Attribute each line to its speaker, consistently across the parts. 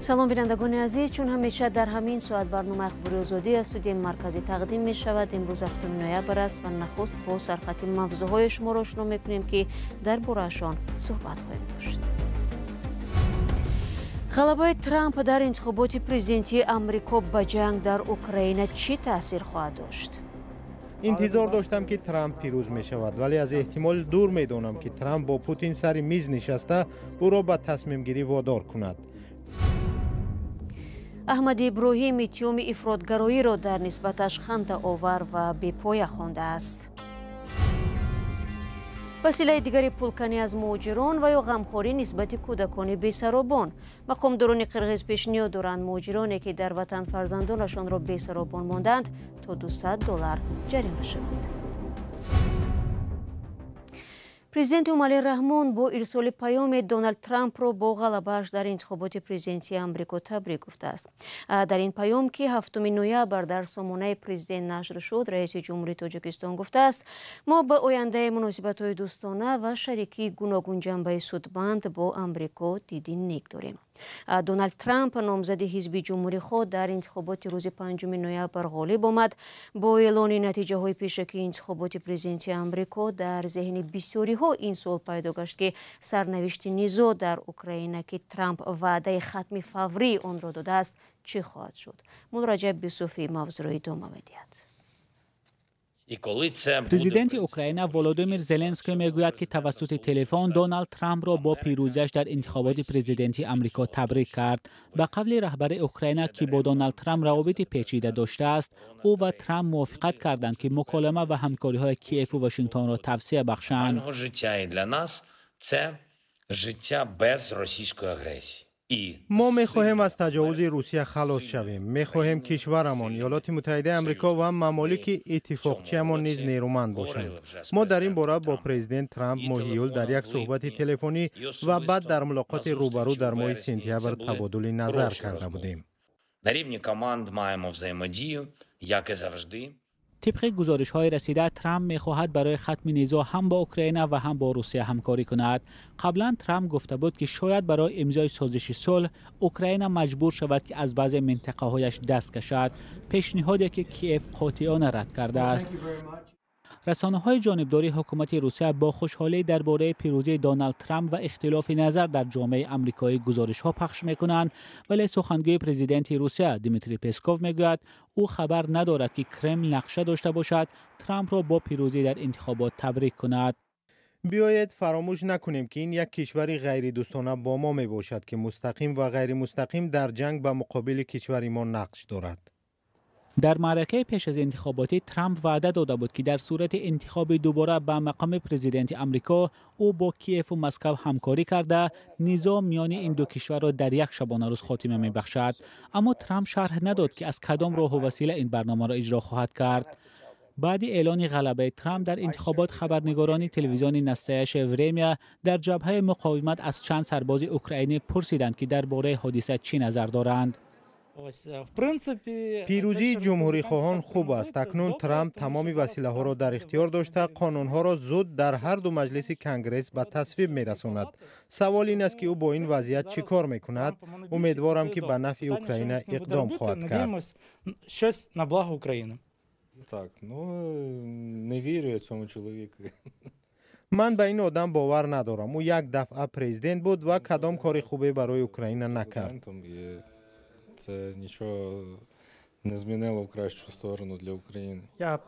Speaker 1: Салом, бинандагони азиз. Чун ҳамеша дар ҳамин соат барномаи Ахбори Озодӣ аз студияи марказӣ тақдим мешавад. Имрӯз 7 ноябр аст ва нахуст бо сархати мавзӯъҳои шуморо ошно мекунем, ки дар бораашон суҳбат хоҳем дошт. Ғалабаи Трамп дар интихоботи президентии Амрико ба ҷанг дар Украина чӣ таъсир хоҳад дошт?
Speaker 2: Интизор доштам, ки Трамп пирӯз мешавад, вале аз эҳтимол дур медонам, ки Трамп бо Путин сари миз нишаста, ӯро ба тасмимгирӣ водор кунад.
Speaker 1: Аҳмади Иброҳим иттиҳоми ифротгароиро дар нисбаташ хандаовар ва бепоя хондааст. Василаи дигари пулканӣ аз муҳоҷирон ва ё ғамхорӣ нисбати кӯдакони бесаробон. Мақомдорони қирғиз пешниҳод доранд, муҳоҷироне, ки дар ватан фарзандонашонро бесаробон мондаанд, то 200 доллар ҷарима шаванд. Президент Эмомалӣ Раҳмон бо ирсоли паёме Доналд Трампро бо ғалабааш дар интихоботи президентии Амрико табрик гуфтааст. Дар ин паём, ки 7 ноябр дар сомонаи президент нашр шуд, раиси ҷумҳурии Тоҷикистон гуфтааст: мо ба ояндаи муносибатҳои дӯстона ва шарикии гуногунҷанбаи судманд бо Амрико диди нек дорем. Доналд Трамп, номзади ҳизби ҷумҳурихоҳ, дар интихоботи рӯзи 5 ноябр ғолиб омад. Бо эълони натиҷаҳои пешакии интихоботи президентии Амрико дар зеҳни бисёриҳо ин суол пайдо гашт, ки сарнавишти низоъ дар Украина, ки Трамп ваъдаи хатми фаврии онро додааст, чӣ хоҳад шуд. Муллораҷаб Юсуфӣ мавзӯъро идома медиҳад.
Speaker 3: Президенти Украина Володимир Зеленский мегӯяд, ки тавассути телефон Доналд Трампро бо пирӯзиаш дар интихоботи президентии Амрико табрик кард. Ба қавли раҳбари Украина, ки бо Доналд Трамп равобити печида доштааст, ӯ ва Трамп мувофиқат карданд, ки муколама ва ҳамкориҳои Киеву Вашингтонро тавсия бахшанд.
Speaker 4: Життя без російської агресії.
Speaker 2: Мо мехоҳем аз таҷовузи Русия халос шавем. Мехоҳем кишварамон, Иёлоти Муттаҳидаи Амрико ва мамолики иттифоқчиамон низ нерӯманд бошанд. Мо дар ин бора бо президент Трамп моҳи июл дар як суҳбати телефонӣ ва баъд дар мулоқоти рӯбарӯ дар моҳи сентябр табодули назар карда будем.
Speaker 4: На рівні команд маємо взаємодію, як і завжди.
Speaker 3: Тибқи гузоришҳои расида, Трамп мехоҳад барои хатми низоъ ҳам бо Украина ва ҳам бо Русия ҳамкорӣ кунад. Қаблан Трамп гуфта буд, ки шояд барои имзои созиши сулҳ Украина маҷбур шавад, ки аз баъзе минтақаҳояш даст кашад, пешниҳоде ки Киев қотеона рад кардааст. Расонаҳои ҷонибдори ҳукумати Русия бо хушҳолӣ дар бораи пирӯзии Доналд Трамп ва ихтилофи назар дар ҷомеаи амрикоӣ гузоришҳо пахш мекунанд, вале сухангӯи президенти Русия Дмитрий Песков мегӯяд, ӯ хабар надорад, ки Кремл нақша дошта бошад Трампро бо пирӯзӣ дар интихобот табрик кунад.
Speaker 2: Биёед фаромӯш накунем, ки ин як кишвари ғайридӯстона бо мо мебошад, ки мустақим ва ғайримустақим дар ҷанг ба муқобили кишвари мо нақш дорад.
Speaker 3: Дар маъракаи пеш аз интихоботӣ Трамп ваъда дода буд, ки дар сурати интихоби дубора ба мақоми президенти Амрико ӯ бо Киеву Москав ҳамкорӣ карда, низоъ миёни ин ду кишварро дар як шабонарӯз хотима мебахшад. Аммо Трамп шарҳ надод, ки аз кадом роҳу васила ин барномаро иҷро хоҳад кард. Баъди эълони ғалабаи Трамп дар интихобот хабарнигорони телевизиони «Настоящее время» дар ҷабҳаи муқовимат аз чанд сарбози украинӣ пурсиданд, ки дар бораи ҳодиса чӣ назар доранд.
Speaker 2: Пирӯзии ҷумҳурихоҳон хуб аст. Акнун Трамп тамоми василаҳоро дар ихтиёр дошта, қонунҳоро зуд дар ҳарду маҷлиси Конгресс ба тасвиб мерасонад. Савол ин аст, ки ӯ бо ин вазъият чӣ кор мекунад. Умедворам, ки ба нафъи Украина иқдом хоҳад кард.
Speaker 5: Так, ну, не вірю я цьому чоловіку.
Speaker 2: Ман ба ин одам бовар надорам. Ӯ як дафъа президент буд ва кадом кори хубе барои Украина накард.
Speaker 5: Це нічого не змінило в кращу сторону для України.
Speaker 6: Я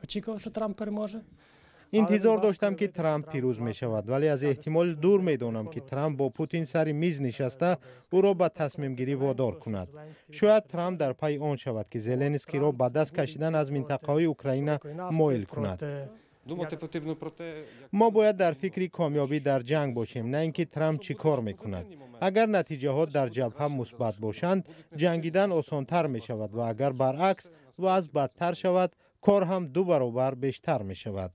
Speaker 6: очікував, що Трамп переможе.
Speaker 2: Интизор доштам, ки Трамп пирӯз мешавад, вале аз эҳтимол дур медонам, ки Трамп бо Путин сари миз нишаста, ӯро ба тасмимгирӣ водор кунад. Шояд Трамп дар пайи он шавад, ки Зеленскийро ба даст кашидан аз минтақаҳои Украина моил кунад. Мо бояд дар фикри комёбӣ дар ҷанг бошем, на ин ки Трамп чӣ кор мекунад. Агар натиҷаҳо дар ҷабҳа мусбат бошанд, ҷангидан осонтар мешавад ва агар баръакс вазъ бадтар шавад, кор ҳам ду баробар бештар мешавад.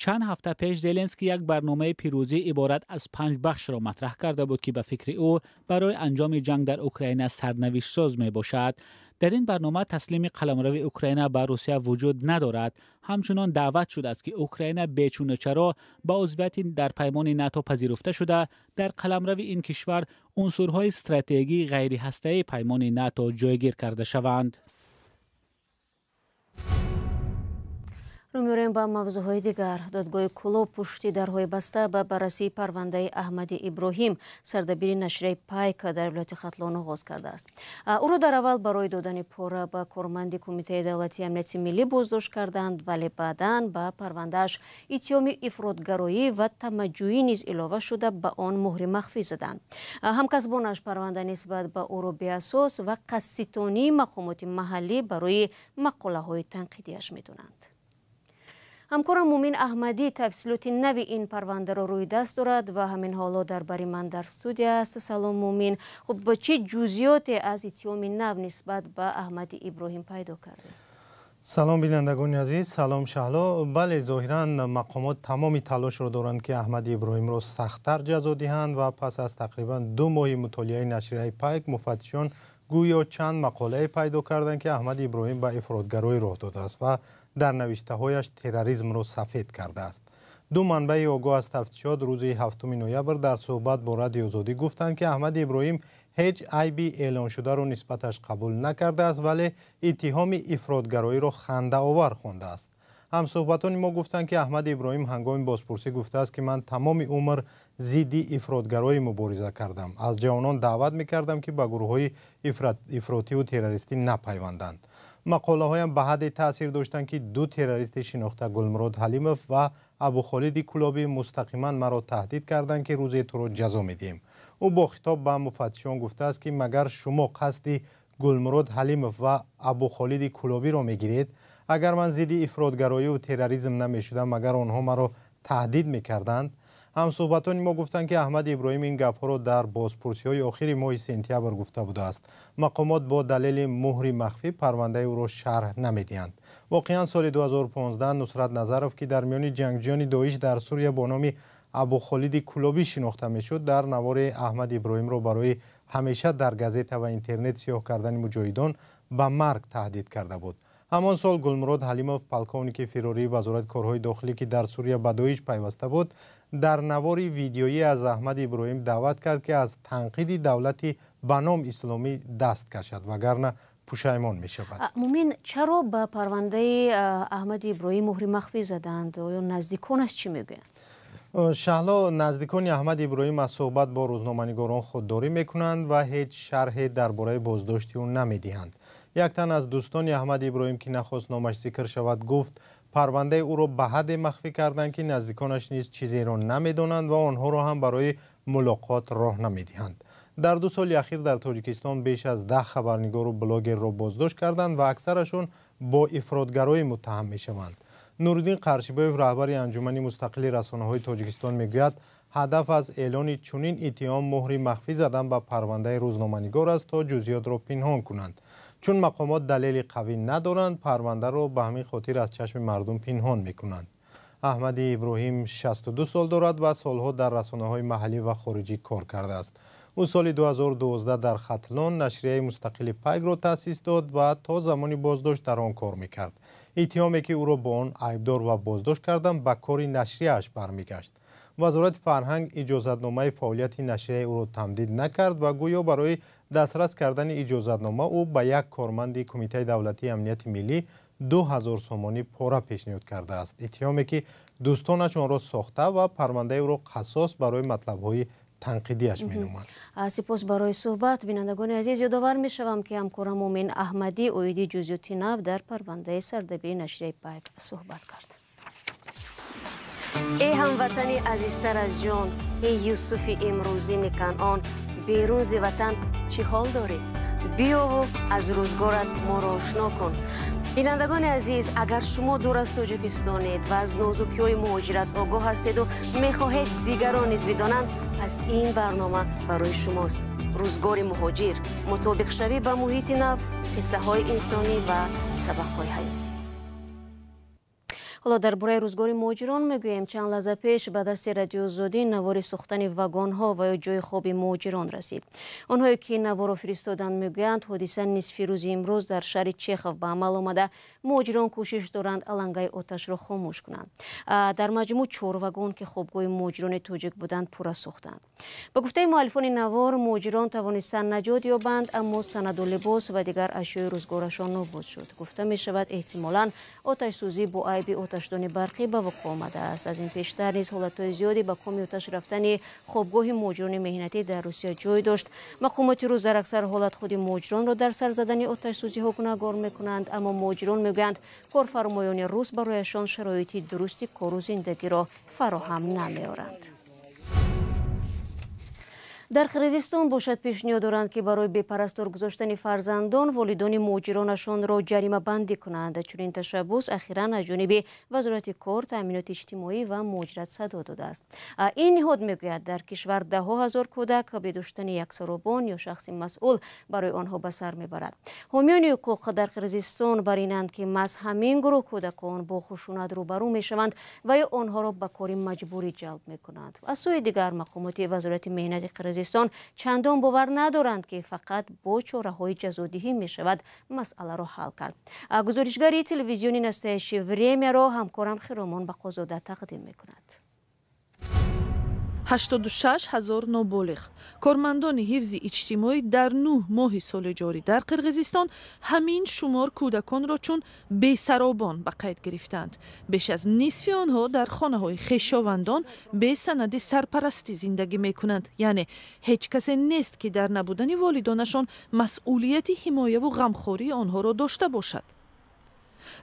Speaker 3: Чанд ҳафта пеш Зеленский як барномаи пирӯзӣ иборат аз 5 бахшро матраҳ карда буд, ки ба фикри ӯ барои анҷоми ҷанг дар Украина сарнавиштсоз мебошад. Дар ин барнома таслими қаламрави Украина ба Русия вуҷуд надорад. Ҳамчунон даъват шудааст, ки Украина бечуну чаро ба узвияти дар паймони НАТО пазируфта шуда, дар қаламрави ин кишвар унсурҳои стратегии ғайриҳастаии паймони НАТО ҷойгир карда шаванд.
Speaker 1: Рӯ меорем ба мавзӯъҳои дигар. Додгоҳи Кӯлоб пушти дарҳои баста ба баррасии парвандаи Аҳмади Иброҳим, сардабири нашрияи Пайк дар вилояти Хатлон оғоз кардааст. Ӯро дар аввал барои додани пора ба корманди Кумитаи давлатии амнияти миллӣ боздошт карданд, вале баъдан ба парвандааш иттиҳоми ифротгароӣ ва тамаҷҷӯӣ низ илова шуда, ба он муҳри махфӣ заданд. Ҳамкасбонаш парванда нисбат ба ӯро беасос ва қасдситонии мақомоти маҳаллӣ барои мақолаҳои танқидиаш медонанд. Ҳамкорам Мумин Аҳмадӣ тафсилоти нави ин парвандаро рӯи даст дорад ва ҳамин ҳоло дар бари ман дар студия аст. Салом Мумин, хуб бо чӣ ҷузъиёте аз иттиҳоми нав нисбат ба Аҳмади Иброҳим пайдо кардед?
Speaker 2: Салом бинандагони азиз, салом Шаҳло. Бале, зоҳиран мақомот тамоми талошро доранд, ки Аҳмади Иброҳимро сахттар ҷазо диҳанд ва пас аз тақрибан 2 моҳи мутолиаи нашрияи Пайк муфаттишон гӯё чанд мақолае пайдо карданд, ки Аҳмади Иброҳим ба ифротгароӣ роҳ додааст ва дар навиштаҳояш терроризмро сафед кардааст. 2 манбаи огоҳ аз тафтишот рӯзи 7 ноябр дар суҳбат бо Радиои Озодӣ гуфтанд, ки Аҳмади Иброҳим ҳеҷ айби эълоншударо нисбаташ қабул накардааст, вале иттиҳоми ифротгароиро хандаовар хондааст. Ҳамсуҳбатони мо гуфтанд, ки Аҳмади Иброҳим ҳангоми бозпурсӣ гуфтааст, ки ман тамоми умр зидди ифротгароӣ мубориза кардам. Аз ҷавонон даъват мекардам, ки ба гурӯҳҳои ифротиву террористӣ напайванданд. Мақолаҳоям ба ҳадде таъсир доштанд, ки 2 террористи шинохта Гулмурод Ҳалимов ва Абухолиди Кулобӣ мустақиман маро таҳдид карданд, ки рӯзе туро ҷазо медиҳем. Ӯ бо хитоб ба муфаттишон гуфтааст, ки магар шумо қасди Гулмурод Ҳалимов ва Абухолиди Кулобиро мегиред? Агар ман зидди ифротгароӣ терроризм намешудам, магар онҳо маро таҳдид мекарданд? Ҳамсуҳбатони мо гуфтанд, ки Аҳмади Иброҳим ин гапҳоро дар бозпурсиҳои охири моҳи сентябр гуфта будааст. Мақомот бо далели муҳри махфӣ парвандаи ӯро шарҳ намедиҳанд. Воқеан соли 2015 Нусрат Назаров, ки дар миёни ҷангҷиёни Доиш дар Сурия бо номи Абухолиди Кулобӣ шинохта мешуд, дар навори Аҳмади Иброҳимро барои ҳамеша дар газета ва интернет сиёҳ кардани муҷоҳидон ба марг таҳдид карда буд. Ҳамон сол Гулмурод Ҳалимов, полковники фирории Вазорати корҳои дохилӣ, ки дар Сурия ба Доиш пайваста буд, дар навори видеоӣ аз Аҳмади Иброҳим даъват кард, ки аз танқиди давлати ба ном исломӣ даст кашад, вагарна пушаймон мешавад.
Speaker 1: Мумин, чаро ба парвандаи Аҳмади Иброҳим муҳри махфӣ заданд? Оё наздиконаш чӣ мегӯянд?
Speaker 2: Шаҳло, наздикони Аҳмади Иброҳим аз суҳбат бо рӯзноманигорон худдорӣ мекунанд ва ҳеҷ шарҳе дар бораи боздошти ӯ намедиҳанд. Як тан аз дӯстони Аҳмади Иброҳим, ки нахост номаш зикр шавад, гуфт парвандаи ӯро ба ҳадде махфӣ карданд, ки наздиконаш низ чизеро намедонанд ва онҳоро ҳам барои мулоқот роҳ намедиҳанд. Дар 2 соли ахир дар Тоҷикистон беш аз 10 хабарнигору блогерро боздошт карданд ва аксарашон бо ифротгароӣ муттаҳам мешаванд. Нуриддин Қаршибоев, раҳбари Анҷумани мустақили расонаҳои Тоҷикистон, мегӯяд ҳадаф аз эълони чунин иттиҳом муҳри махфӣ задан ба парвандаи рӯзноманигор аст, то ҷузъиётро пинҳон кунанд. Чун мақомот далели қавӣ надоранд, парвандаро ба ҳамин хотир аз чашми мардум пинҳон мекунанд. Аҳмади Иброҳим 62 сол дорад ва солҳо дар расонаҳои маҳаллӣ ва хориҷӣ кор кардааст. Ӯ соли 2012 дар Хатлон нашрияи мустақили Пайкро таъсис дод ва то замони боздошт дар он кор мекард. Иттиҳоме, ки ӯро бо он айбдор ва боздошт карданд, ба кори нашрияаш бармегашт. Вазорати фарҳанг иҷозатномаи фаъолияти нашрияи ӯро тамдид накард ва гӯё барои дастрас кардани иҷозатнома ӯ ба як корманди Кумитаи давлатии амнияти миллӣ 2000 сомонӣ пора пешниҳод кардааст. Иттиҳоме, ки дӯстонаш онро сохта ва парвандаи ӯро қассос барои матлабҳои танқидиаш меноманд.
Speaker 1: Сипос барои суҳбат. Бинандагони азиз, ёдовар мешавам, ки ҳамкорам Мумин Аҳмадӣ оиди ҷузъиёти нав дар парвандаи сардабири нашрияи Пайк суҳбат кард. Эй ҳамватани азизтар аз ҷон, эй Юсуфи имрӯзини Канъон, берун зи ватан чӣ ҳол дорӣ? Биёву аз рӯзгорат моро ошно кун. Бинандагони азиз, агар шумо дур аз Тоҷикистонед ва аз нозукиҳои муҳоҷират огоҳ ҳастеду мехоҳед дигарон низ бидонанд, пас ин барнома барои шумост. Рӯзгори муҳоҷир, мутобиқшавӣ ба муҳити нав, қиссаҳои инсонӣ ва сабақҳои ҳаёт. Ҳоло дар бораи рӯзгори муҳоҷирон мегӯем. Чанд лаҳза пеш ба дасти Радиои Озодӣ навори сӯхтани вагонҳо ва ё ҷои хоби муҳоҷирон расид. Онҳое ки наворро фиристоданд, мегӯянд, ҳодиса нисфи рӯзи имрӯз дар шаҳри Чехов ба амал омада, муҳоҷирон кӯшиш доранд алангаи оташро хомӯш кунанд. Дар маҷмӯъ чор вагон, ки хобгоҳи муҳоҷирони тоҷик буданд, пурра сӯхтанд. Ба гуфтаи муаллифони навор, муҳоҷирон тавонистанд наҷот ёбанд, аммо санаду либос ва дигар ашёи рӯзгорашон нобуд шуд. Гуфта мешавад, эҳтимолан оташсӯзӣ бо айби оташдони барқӣ ба вуқӯъ омадааст. Аз ин пештар низ ҳолатҳои зиёде ба коми оташ рафтани хобгоҳи муҳоҷирони меҳнатӣ дар Русия ҷой дошт. Мақомоти рус дар аксар ҳолат худи муҳоҷиронро дар сар задани оташсӯзиҳо гунаҳгор мекунанд, аммо муҳоҷирон мегӯянд, корфармоёни рус барояшон шароити дурусти кору зиндагиро фароҳам намеоранд. Дар Қирғизистон бошад, пешниҳод доранд, ки барои бепарастор гузоштани фарзандон волидони муҳоҷиронашонро ҷаримабандӣ кунанд. Чунин ташаббус ахиран аз ҷониби Вазорати кор, таъминоти иҷтимоӣ ва муҳоҷират садо додааст. Ин ниҳод мегӯяд, дар кишвар даҳҳо ҳазор кӯдак бе доштани як соробон ё шахси масъул барои онҳо ба сар мебарад. Ҳомиёни ҳуқуқ дар Қирғизистон бар инанд, ки маҳз ҳамин гурӯҳ кӯдакон бо хушунат рӯбарӯ мешаванд ва ё онҳоро ба кори маҷбурӣ ҷалб мекунанд. Аз сӯи дигар, мақомоти Вазорати меҳнати Қирғизистон чандон бовар надоранд, ки фақат бо чораҳои ҷазодиҳӣ мешавад масъаларо ҳал кард. Гузоришгари телевизиони «Настоящее время» ро ҳамкорам Хиромон Бақозода тақдим мекунад.
Speaker 7: 86 ҳазор ноболиғ. Кормандони ҳифзи иҷтимоӣ дар 9 моҳи соли ҷорӣ дар Қирғизистон ҳамин шумор кӯдаконро чун бесаробон ба қайд гирифтанд. Беш аз нисфи онҳо дар хонаҳои хешовандон бе санади сарпарастӣ зиндагӣ мекунанд, яъне ҳеҷ касе нест, ки дар набудани волидонашон масъулияти ҳимояву ғамхории онҳоро дошта бошад.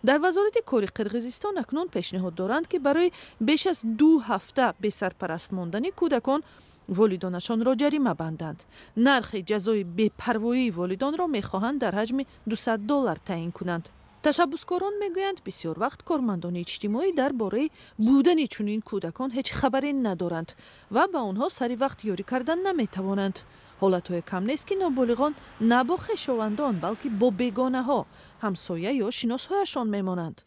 Speaker 7: Дар Вазорати кори Қирғизистон акнун пешниҳод доранд, ки барои беш аз 2 ҳафта бесарпараст мондани кӯдакон волидонашонро ҷарима банданд. Нархи ҷазои бепарвоии волидонро мехоҳанд дар ҳаҷми 200 доллар таъин кунанд. Ташаббускорон мегӯянд, бисёр вақт кормандони иҷтимоӣ дар бораи будани чунин кӯдакон ҳеҷ хабаре надоранд ва ба онҳо сари вақт ёрӣ кардан наметавонанд. Ҳолатҳое кам нест, ки ноболиғон на бо хешовандон, балки бо бегонаҳо, ҳамсоя ё шиносҳояшон мемонанд.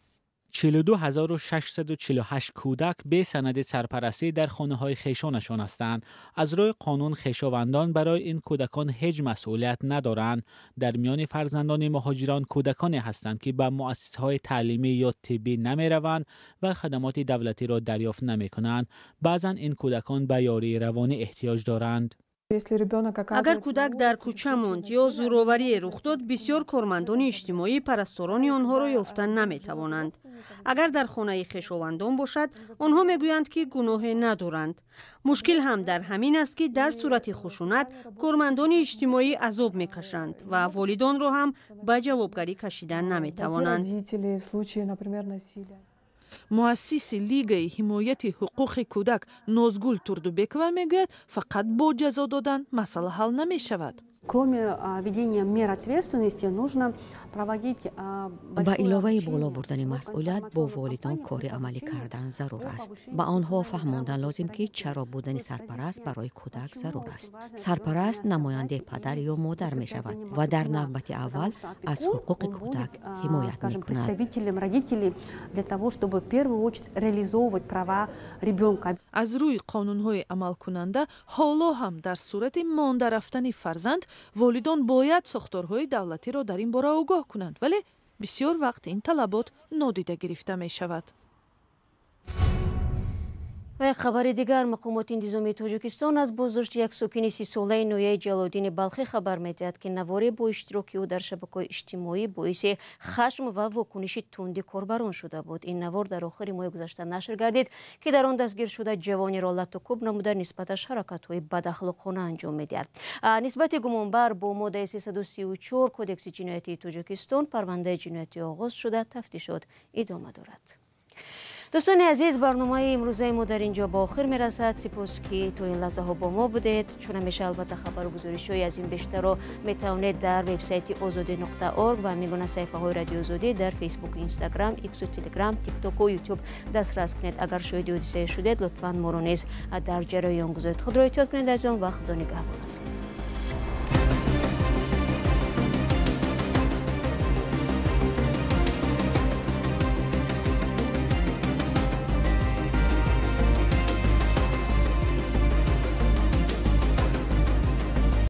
Speaker 3: 42648 кӯдак бе санади сарпарастӣ дар хонаҳои хешонашон ҳастанд. Аз рӯи қонун, хешовандон барои ин кӯдакон ҳеҷ масъулият надоранд. Дар миёни фарзандони муҳоҷирон кӯдаконе ҳастанд, ки ба муассисаҳои таълимӣ ё тиббӣ намераванд ва хадамоти давлатиро дарёфт намекунанд. Баъзан ин кӯдакон ба ёрии равонӣ эҳтиёҷ доранд.
Speaker 8: Агар кӯдак дар кӯча монд ё зӯроварие рух дод, бисёр кормандони иҷтимоӣ парасторони онҳоро ёфта наметавонанд. Агар дар хонаи хешовандон бошад, онҳо мегӯянд, ки гуноҳе надоранд. Мушкил ҳам дар ҳамин аст, ки дар сурати хушунат кормандони иҷтимоӣ азоб мекашанд ва волидонро ҳам ба ҷавобгарӣ кашида наметавонанд.
Speaker 7: Муассиси Лигаи ҳимояти ҳуқуқи кӯдак Нозгул Турдубекова мегӯяд, фақат бо ҷазо додан масъала ҳал намешавад.
Speaker 9: Кроме введения мер ответственности, нужно проводить
Speaker 10: Ба иловаи боло бурдани масъулият, бо волидон кори амалӣ кардан зарур аст. Ба онҳо фаҳмондан лозим, ки чаро будани сарпараст барои кӯдак зарур аст. Сарпараст намояндаи падар ё модар мешавад ва дар навбати аввал аз ҳуқуқи кӯдак ҳимоят мекунад.
Speaker 9: Представителям родителей для того, чтобы в первую очередь реализовывать права ребенка.
Speaker 7: Аз рӯи қонунҳои амалкунанда, ҳоло ҳам дар сурати монда рафтани фарзанд волидон бояд сохторҳои давлатиро дар ин бора огоҳ кунанд, вале бисёр вақт ин талабот нодида гирифта мешавад.
Speaker 1: Ва як хабари дигар: мақомоти интизомии Тоҷикистон аз боздошти як сокини 30-солаи ноҳияи Ҷалолиддини Балхӣ хабар медиҳад, ки наворе бо иштироки ӯ дар шабакаҳои иҷтимоӣ боиси хашм ва вокуниши тунди корбарон шуда буд. Ин навор дар охири моҳи гузашта нашр гардид, ки дар он дастгиршуда ҷавонеро латту кӯб намуда, нисбаташ ҳаракатҳои бадахлоқона анҷом медиҳад. Нисбати гумонбар бо моддаи 334 Кодекси ҷиноятии Тоҷикистон парвандаи ҷиноятӣ оғоз шуда, тафтишот идома дорад. Дӯстони азиз, барномаи имрӯзаи мо дар ин ҷо ба охир мерасад. Сипос, ки то ин лаҳзаҳо бо мо будед. Чун ҳамеша, албатта, хабару гузоришҳои аз ин бештарро метавонед дар вебсайти озодӣ.орг ва ҳамин гуна саҳифаҳои Радиои Озодӣ дар Фейсбук, Инстаграм, Иксу, Телеграм, Тиктоку Ютуб дастрас кунед. Агар шоҳиди ҳодисае шудед, лутфан моро низ дар ҷараён гузоред. Худро эҳтиёт кунед, азизон, ва Худо нигаҳбонатон.